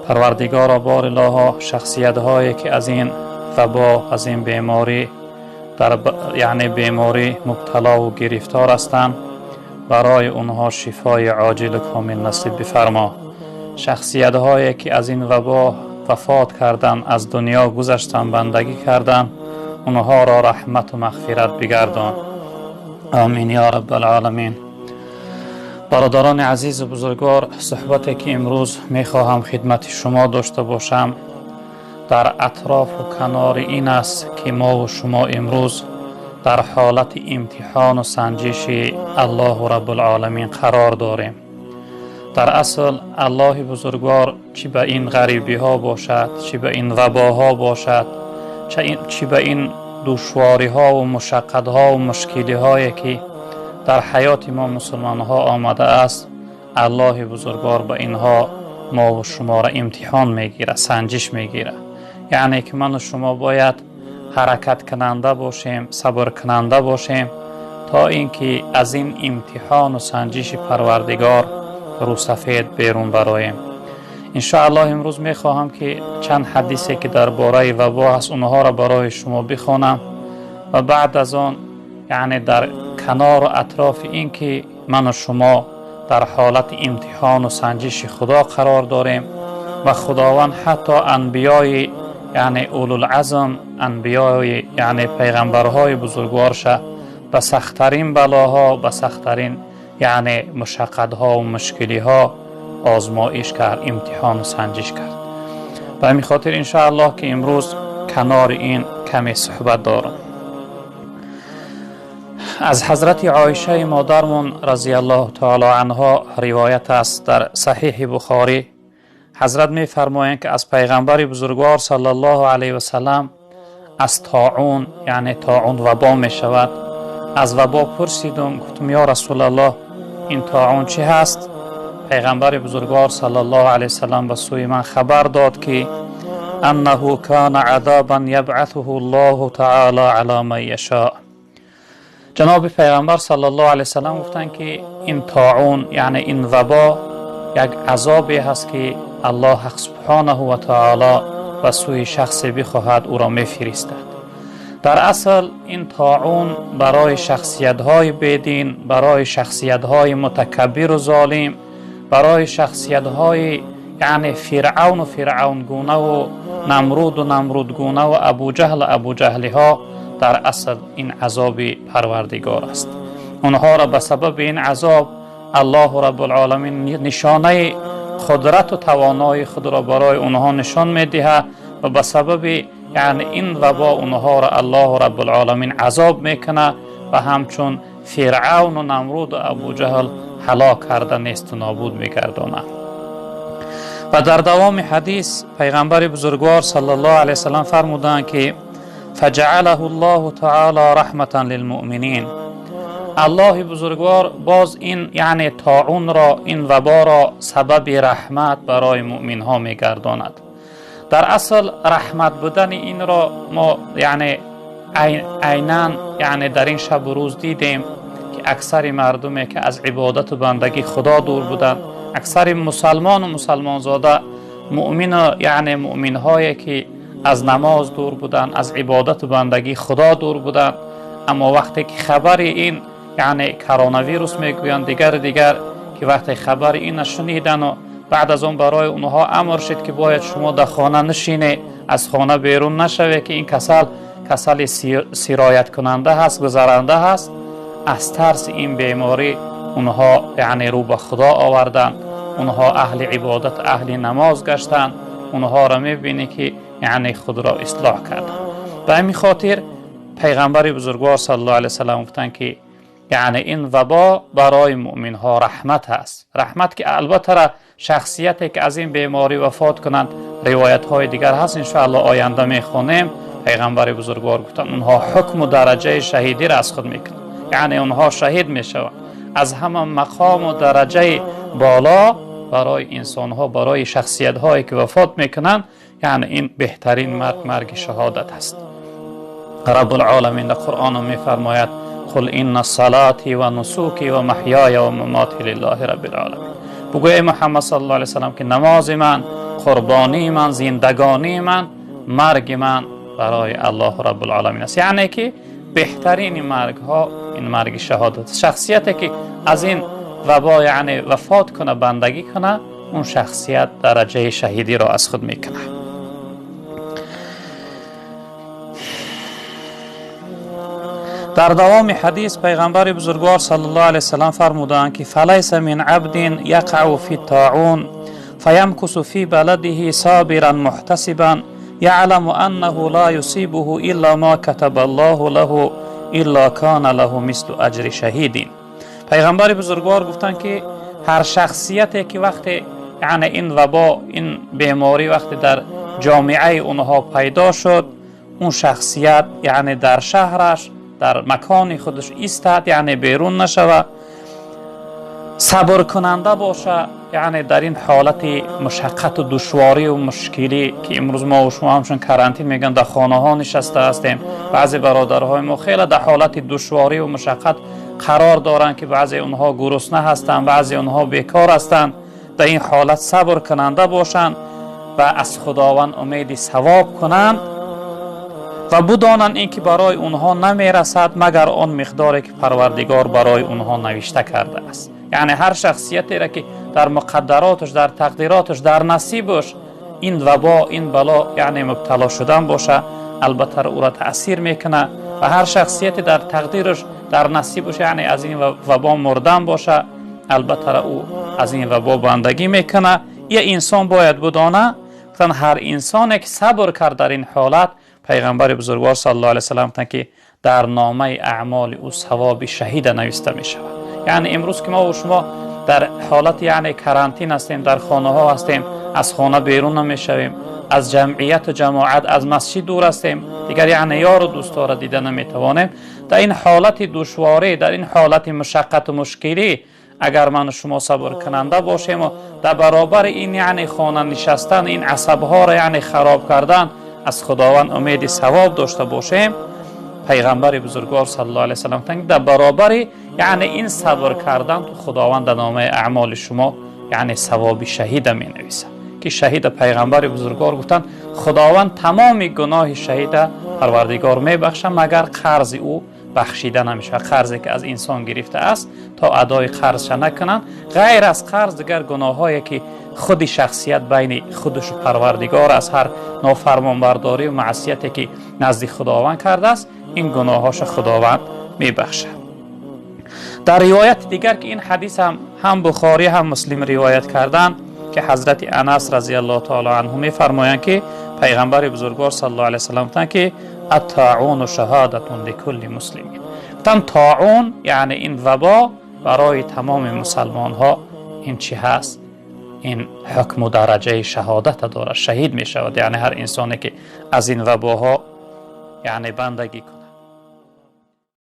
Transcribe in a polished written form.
Парвардигоро, бор илоҳо, шахсиятҳое ки аз ин вабо, аз ин беморӣ дар яъне беморӣ мубтало ва гирифтор ҳастанд, барои онҳо шифои оҷил ва комил насиб бифармо. Шахсиятҳое ки аз ин вабо вафот карданд, аз дунё гузаштанд, бандагӣ карданд, онҳоро раҳмат ва мағфират бигардон. Омин ё раббал-оламин. Бародарони азиз ва бузургвор, суҳбате ки имрӯз мехоҳам хидмати шумо дошта бошам дар атроф ва канори ин аст ки мо ва шумо имрӯз дар ҳолати имтиҳон ва санҷиши Аллоҳу раббул-оламин қарор дорем. Дар асл Аллоҳи бузургвор чӣ ба ин ғарибиҳо бошад, чӣ ба ин вабоҳо бошад, чӣ ба ин душвориҳо ва мушаққатҳо ва мушкилиҳое ки дар ҳаёти мо мусулмонҳо омадааст, Аллоҳи бузургвор ба инҳо мо ва шуморо имтиҳон мегирад, санҷиш мегирад. Яъне ки ман ва шумо бояд ҳаракаткунанда бошем, сабркунанда бошем то инки аз ин имтиҳон ва санҷиши Парвардигор рӯсафед берун бароем. Иншоаллоҳ имрӯз мехоҳам ки чанд ҳадисе ки дар бораи вабо ҳаст онҳоро барои шумо бихонам ва баъд аз он яъне дар канор ва атрофи ин ки ман ва шумо дар ҳолати имтиҳон ва санҷиши Худо қарор дорем ва Худованд ҳатто анбиёи яъне улул-азм, анбиёи яъне пайғамбарҳои бузургворша ба сахттарин балоҳо, ба сахттарин яъне мушаққатҳо ва мушкилиҳо озмоиш кард, имтиҳон ва санҷиш кард. Ба ҳамин хотир иншоаллоҳ ки имрӯз канори ин каме суҳбат дорам. Аз ҳазрати Оишаи модармон разияллоҳу таоло анҳо ривоят аст дар Саҳиҳи Бухорӣ. Ҳазрат мефармоянд ки аз пайғамбари бузургвор саллаллоҳу алайҳи васаллам аз тоун, яъне тоун вабо мешавад, аз вабо пурсидум, гуфтум: ё Расулаллоҳ, ин тоун чӣ ҳаст? Пайғамбари бузургвор саллаллоҳу алайҳи васаллам ба сӯи ман хабар дод ки аннаҳу кана азобан ябъасуҳу Аллоҳу таоло ало ман яшоъ. Ҷаноби пайғамбар саллаллоҳу алайҳи васаллам гуфтанд ки ин тоун, яъне ин вабо як азобе ҳаст ки Аллоҳ ҳақ субҳонаҳу ва таоло ба сӯи шахсе бихоҳад ӯро мефиристад. Дар асл ин тоун барои шахсиятҳои бедин, барои шахсиятҳои мутакаббиру золим, барои шахсиятҳои яъне Фиръавну фиръавнгунаву Намруду намрудгунаву Абуҷаҳлу абуҷаҳлиҳо дар асл ин азоби Парвардигор аст. Онҳоро ба сабаби ин азоб Аллоҳу раббул-оламин нишонаи қудрат ва тавоноии худро барои онҳо нишон медиҳад ва ба сабаби яъне ин вабо онҳоро Аллоҳу раббул-оламин азоб мекунад ва ҳамчун Фиръавну Намруду Абуҷаҳл ҳалок карда несту нобуд мегардонад. Ва дар давоми ҳадис пайғамбари бузургвор саллаллоҳу алайҳи васаллам фармуданд ки фаҷаалаҳу Аллоҳу таоло раҳматан лилмуъминин. Аллоҳи бузургвор боз ин яъне тоунро, ин ваборо сабаби раҳмат барои муъминҳо мегардонад. Дар асл раҳмат будани инро мо яъне айнан яъне дар ин шабу рӯз дидем ки аксари мардуме ки аз ибодату бандагии Худо дур буданд, аксари мусалмону мусалмонзода, муъмину яъне муъминҳое ки аз намоз дур буданд, аз ибодату бандагии Худо дур буданд, аммо вақте ки хабари ин яъне коронавирус мегӯянд дигар ки вақте хабари инро шунидану баъд аз он барои онҳо амр шуд ки бояд шумо дар хона нишинед, аз хона берун нашавед ки ин касал касали сирояткунанда ҳаст, гузаранда ҳаст, аз тарси ин беморӣ онҳо яъне рӯ ба Худо оварданд, онҳо аҳли ибодат, аҳли намоз гаштанд, онҳоро мебинӣ ки яъне худро ислоҳ карданд. Ба ҳамин хотир пайғамбари бузургвор саллаллоҳу алайҳи васаллам гуфтанд ки яъне ин вабо барои муъминҳо раҳмат аст. Раҳмат ки албатта шахсияте ки аз ин беморӣ вафот кунанд, ривоятҳои дигар ҳаст, иншоаллоҳ оянда мехонем. Пайғамбари бузургвор гуфтанд онҳо ҳукму дараҷаи шаҳидиро аз худ мекунанд, яъне онҳо шаҳид мешаванд. Аз ҳама мақому дараҷаи боло барои инсонҳо, барои шахсиятҳое ки вафот мекунанд, яъне ин беҳтарин марг, марги шаҳодат аст. Раббул-оламин дар Қуръон мефармояд: қул инна салати ва нусуки ва маҳёя ва мамоти лиллаҳи раббил оламин. Бугӯ эй Муҳаммад саллаллоҳу алайҳи васаллам ки намози ман, қурбонии ман, зиндагонии ман, марги ман барои Аллоҳ Раббулъоламин аст. Яъне ки беҳтарини маргҳо ин марги шаҳодат. Шахсияте ки аз ин вабо яъне вафот кунад, бандагӣ кунад, он шахсият дараҷаи шаҳидиро аз худ мекунад. Дар давоми ҳадис пайғамбари бузургвор саллаллоҳу алайҳи васаллам фармуданд ки фалайса мин абдин яқау фи тоун фаямкусу фи баладиҳи собиран муҳтасибан яъламу аннаҳу ла юсибуҳу илла ма катаба аллоҳу лаҳу илла кана лаҳу мислу аҷри шаҳидин. Пайғамбари бузургвор гуфтанд ки ҳар шахсияте ки вақте яъне ин вабо, ин беморӣ вақте дар ҷомеаи онҳо пайдо шуд, он шахсият яъне дар шаҳраш, дар макони худаш истад, яъне берун нашава, сабркунанда боша, яъне дар ин ҳолати мушаққату душворию мушкилӣ ки имрӯз мо шумо ҳамчун карантин мегӯянд, дар хонаҳо нишаста ҳастем, баъзе бародарҳои мо хеле дар ҳолати душворию мушаққат қарор доранд ки баъзе онҳо гурусна ҳастанд, баъзе онҳо бекор ҳастанд. Дар ин ҳолат сабр кунанда бошанд ва аз Худованд умеди савоб кунанд ва бидонанд ин ки барои онҳо намерасад магар он миқдоре ки Парвардигор барои онҳо навишта кардааст. Яъне ҳар шахсиятеро ки дар муқаддароташ, дар тақдироташ, дар насибаш ин вабо, ин бало яъне мубтало шудан боша, албатта ӯро таъсир мекунад ва ҳар шахсияте дар тақдираш, дар насибаш яъне аз ин вабо мурдан боша, албатта ӯ аз ин вабо бандагӣ мекунад. Ё инсон бояд бидонад, гуфтанд ҳар инсоне ки сабр кард дар ин ҳолат, пайғамбари бузургвор саллаллоҳу алайҳи васаллам гуфтанд ки дар номаи аъмоли ӯ савоби шаҳида нависта мешавад. Яъне имрӯз ки мо шумо дар ҳолати яъне карантин ҳастем, дар хонаҳо ҳастем, аз хона берун намешавем, аз ҷамъияту ҷамоат, аз масҷид дур ҳастем, дигар яъне ёру дӯстҳоро дида наметавонем. Дар ин ҳолати душворӣ, дар ин ҳолати мушаққату мушкилӣ агар ману шумо сабркунанда бошем ва дар баробари ин яъне хона нишастан, ин асабҳоро яъне хароб кардан, аз Худованд умеди савоб дошта бошем, пайғамбари бузургвор саллаллоҳу алайҳи васаллам гуфтанд дар баробари яъне ин сабр кардан Худованд дар номаи аъмоли шумо яъне савоби шаҳида менависад. Ки шаҳида пайғамбари бузургвор гуфтанд Худованд тамоми гуноҳи шаҳида Парвардигор мебахшад, магар қарзи ӯ бахшида намешавад. Қарзе ки аз инсон гирифтааст то адои қарзша накунанд, ғайр аз қарз дигар гуноҳҳое ки худи шахсият байни худушу Парвардигор аз ҳар нофармонбардорию маъсияте ки назди Худованд кардааст, ин гуноҳҳоша Худованд мебахшад. Дар ривояти дигар ки ин ҳадис ҳам Бухорӣ ҳам Муслим ривоят карданд ки ҳазрати Анас разияллоҳу таоло анҳу мефармоянд ки пайғамбари бузургвор саллаллоҳу алайҳи васаллам гуфтанд ки аттоуну шаҳодатун ликулли муслимин. Гуфтанд тоун яъне ин вабо барои тамоми мусалмонҳо ин чӣ ҳаст? Ин ҳукму дараҷаи шаҳодата дорад, шаҳид мешавад. Яъне ҳар инсоне ки аз ин вабоҳо яъне бандагӣ кунад.